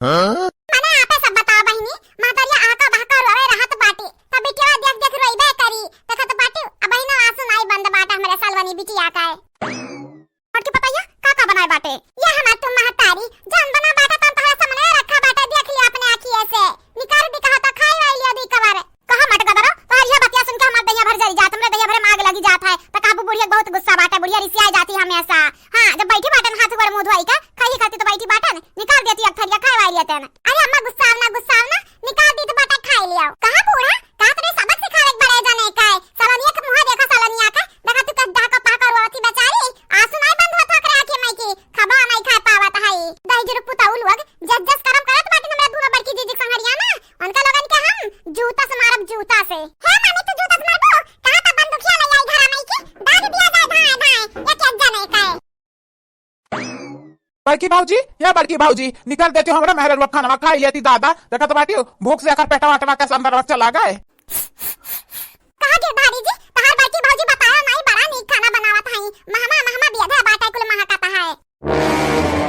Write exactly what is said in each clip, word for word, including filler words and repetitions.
हाँ? मने आपे सब बताओ बहिनी, महतरिया आका बहका रोवे रहत बाटी, त बिटिया देख देख रोइबे करी। देखत बाटी, अबहिनो आंसू नाई बंद बाटे हमरे सलवनी बिटिया का। मोटकी पतोहिया, का का बनाए बाटे? ये हमार तू महतारी, जौन बना बाटे तौन तोहरा सामने रखा बाटे, देख लियो अपने आँखिए से। निकाल दी कहा तो खाई वाई लियो दी कवर। कहा मटका दरो, तोहर यह बतिया सुन के हमार दहिया भर जरी जात, हमरे दहिया भरे में आग लगी जात है। त कहबू बुढ़िया के बहुत गुस्सा बाटे, बुढ़िया रिसियाई जाती हमेशा। हाँ, जब बैठी बाटन हाथ गोड़ मुंह धोई के, खाई खाती तो बैठी बाटन, निकाल देती एक थरिया खाए वाई लेते न। अरे अम्मा गुस्साव ना, गुस्साव ना, निकाल दी तो बाटे खाई लियो। कहा बूढ़ा, का तोरे सबक सिखावे के बड़े जने का है? सलोनिया के मुंह देखो, सलोनिया के। देखा तू कस डहका पहका रोवत ही बेचारी। आंसू नाई बंद होत ओकरे आँखी में की। खबा नाई खा पावत है। दही जुरुक पुताऊ लोग जस जस करम करत बाटिन हमरा दूनो बड़की जीजी संघरिया ना। उनका लोगन के हम जूता से मारब, जूता से। हे मामी, तू जूता से मारबो? कहा था बंदूकिया ले आई घरा में की? दाग दिया जाए धाए धाए। ये क्या जने का है? बड़की भौजी, या बड़की भौजी, निकाल देती हमरा मेहररुआ खानवा खाई लेती दादा। देखत बाटी, भूख से एकर पेटवा अटवा के अंदर चला गए। कहा गिरधारी जी, तहार बड़की भौजी बताया नाई, बड़ा नीक खाना बनावत हई। महमा, महमा बियधा बाटे कुल महकत है।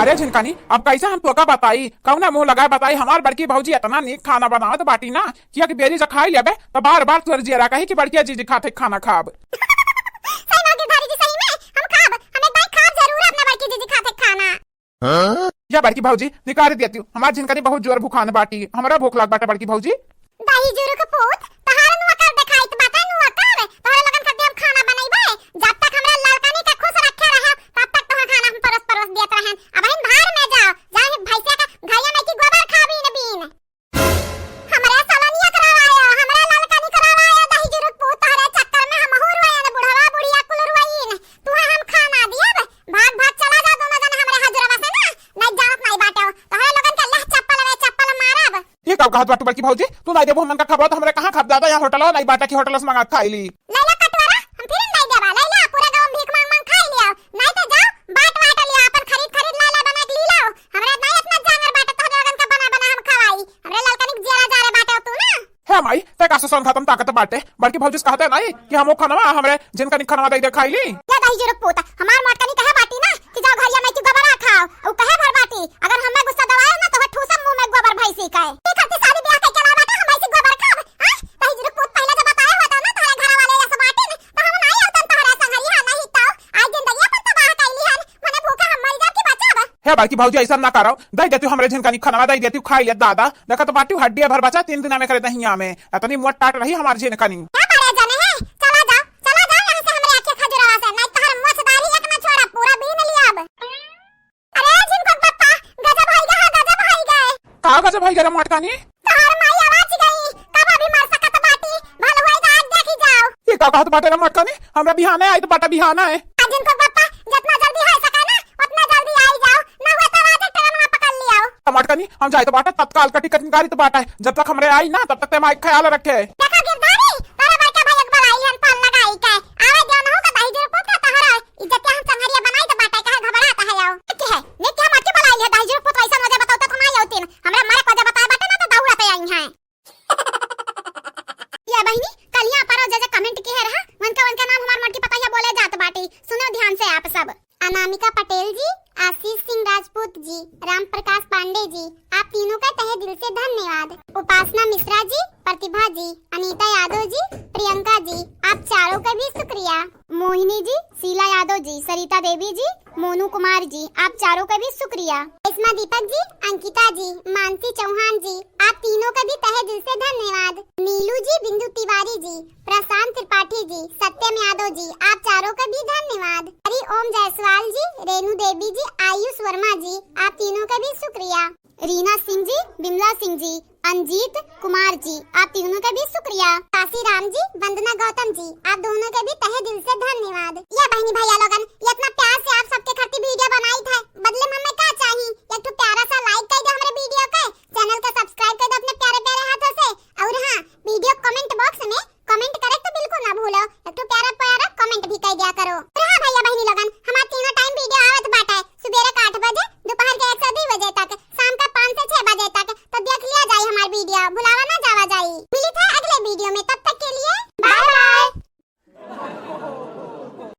अरे झिनकनी, अब कैसे हम तोका बताई, कौना मुंह लगाए बताई, हमार बड़की भौजी इतना नीक खाना बनावत बाटी ना, कि एक बेरी जो खाई लेबे, तो बार बार तोर जियरा कही कि बड़किया जीजी खाते खाना खाब। सही बात गिरधारी जी, सही में हम खाब, हम एक बार खाब जरूर अपने बड़की जीजी खाते खाना। हाँ? या बड़की भौजी, निकाल देती हूँ, हमार झिनकनी बहुत जोर भूखान बाटी, हमरा भूख लाग बाटे बड़की भौजी। दही जुरुक पूत, तहार नुआ कर देखाइत बाटे, नुआ कर। तोहरे लोगन खातिर हम खाना बनइबे। जब तक हमरा ललकनी के खुश रखे रहे, तब तक तोहर खाना हम परोस परोस देत रहन। अब हम भाड़ में जाओ, जाए भैंसिया का घरिया में की गोबर खा बीन बीन। हमरा सलनिया करवायो, हमरा ललकनी करवायो, दही जुरुक पूत, तोहरे चक्कर में हमहू रुआइन, बुढ़वा बुढ़िया कुल रुआइन। तुहे हम खाना दियब, भाग भाग चला जा दोनों जने हमरे हजुरवा से ना, नहीं जानत नहीं बाटे। तोहरे लोगन के लह चप्पल रे चप्पल मारब। ये का कहत बाटू बड़की भौजी? तू नहीं देबू हमन का खबर तो हमरे कहाँ खाब दादा, यहाँ होटल नहीं बाटे कि होटल से मंगा के खाई ली। लैला कटोरा, हम फिर नहीं देबा, लैला पूरा गाँव में भीख मांग मांग खाई लिया, नहीं तो जाओ बाट वाट लिया, अपन खरीद खरीद ला ला बना के ली लाओ। हमरा नहीं इतना जांगर बाटे तोहरे लोगन का बना बना हम खवाई, हमरे ललकनी के जियरा जा रे बाटे तू ना। हे माई, ते का ससुरन खत्म ताकत बाटे? बड़की भौजी से कहते नहीं कि हमो खनवा, हमरे झिनकनी खनवा दे दे खाई ली। या दही जुरुक पूत, हमार मोटकनी कहे बाटी ना कि जाओ घरिया में की गोबरा खाओ। उ कहे भर बाटी, अगर हमें गुस्सा दवाए ना तो ठूसम मुंह में गोबर भैंसी का है। ई खातिर शादी ब्याह के अलावा ना हम ऐसी गोबर खाब, हाँ? दही जुरुक पूत पहले जब बताए होता ना तोहरे घर वाले ऐसे बाटी ना, तो हम नहीं होतन तोहरे संगरी, हाँ, नहीं तो आज जिंदगी अपन तबाह कैली हन, मने भूखा हम मर जाब कि बचब? हे बड़की भौजी, ऐसा ना करो, दे देती हमरे झिनकनी खनवा दे देती, खाई ले दादा। देखा तो बाटी हड्डिया भर बचा तीन दिना में करे दहिया में, इतनी मोट टाट रही हमार झिनकनी। क्या बड़े जने हैं, चला जाओ, चला जाओ यहाँ से हमरे आँखें खजुरवा से, नहीं तोहर मोछ दाढ़ी एक ना छोड़ा, पूरा बीन लियाब। अरे झिनकुक बप्पा, गजब होई गए, गजब होई गए। का गजब होई गए रे मोटकनी? तोहर माई आवाज गई, कब अभी मर सकत बाटी, भल होई तो आज देखी जाओ। ये का कहत बाटे रे मोटकनी? हमरा बिहाने आई तो बाटा बिहाना है। आ झिनकुक बप्पा, जितना जल्दी हो सके ना, उतना जल्दी आई जाओ, ना हुआ तो आज एक ट्रेन में पकड़ लियाओ। मोटकनी, हम जाए तो बाटा, तत्काल का टिकट निकाली तो बाटा है, जब तक हमरे आई ना, तब तक ते माई ख्याल रखे। देखा गिरधारी, तोरे बड़का भाई एक बार आई हन पाल लगाई के, आवे दियो ना हो का दही जुरुक पूत का तोहरा इज्जत के हम संघरिया बनाई तो बाटे, काहे घबरात है आओ? के है? ने के हम अटके बलाई है, दही जुरुक पूत वैसन वजह बताओ तो हम आई होतीन। हमरा मरे के वजह बताए बाटे ना तो दौड़ते आई हैं। या बहिनी, कलिया परो जे जे comment किहे रहा, उनका, उनका नाम हमार मोटकी पतोहिया बोले जात बाटी। सुनो ध्यान से आप सब। अनामिका पटेल जी, आशीष सिंह राजपूत जी, राम प्रकाश पांडे जी, आप तीनों का तहे दिल से धन्यवाद। उपासना मिश्रा जी, प्रतिभा जी, अनीता यादव जी, प्रियंका जी, आप चारों का भी शुक्रिया। मोहिनी जी, शीला यादव जी, सरिता देवी जी, मोनू कुमार जी, आप चारों का भी शुक्रिया। करिश्मा दीपक जी, अंकिता जी, मानसी चौहान जी, आप तीनों का भी तहे दिल से धन्यवाद। नीलू जी, बिंदु तिवारी जी, प्रशांत त्रिपाठी जी, सत्यम यादव जी, आप चारों का भी धन्यवाद। हरि ओम जायसवाल जी, रेणु देवी जी, आयुष वर्मा जी, आप तीनों का भी शुक्रिया। रीना सिंह जी, बिमला सिंह जी, अंजीत कुमार जी, आप तीनों का भी शुक्रिया। काशीराम जी, वंदना गौतम जी, आप दोनों के भी तहे दिल से धन्यवाद। या बहिनी भैया लोगन, ये इतना प्यार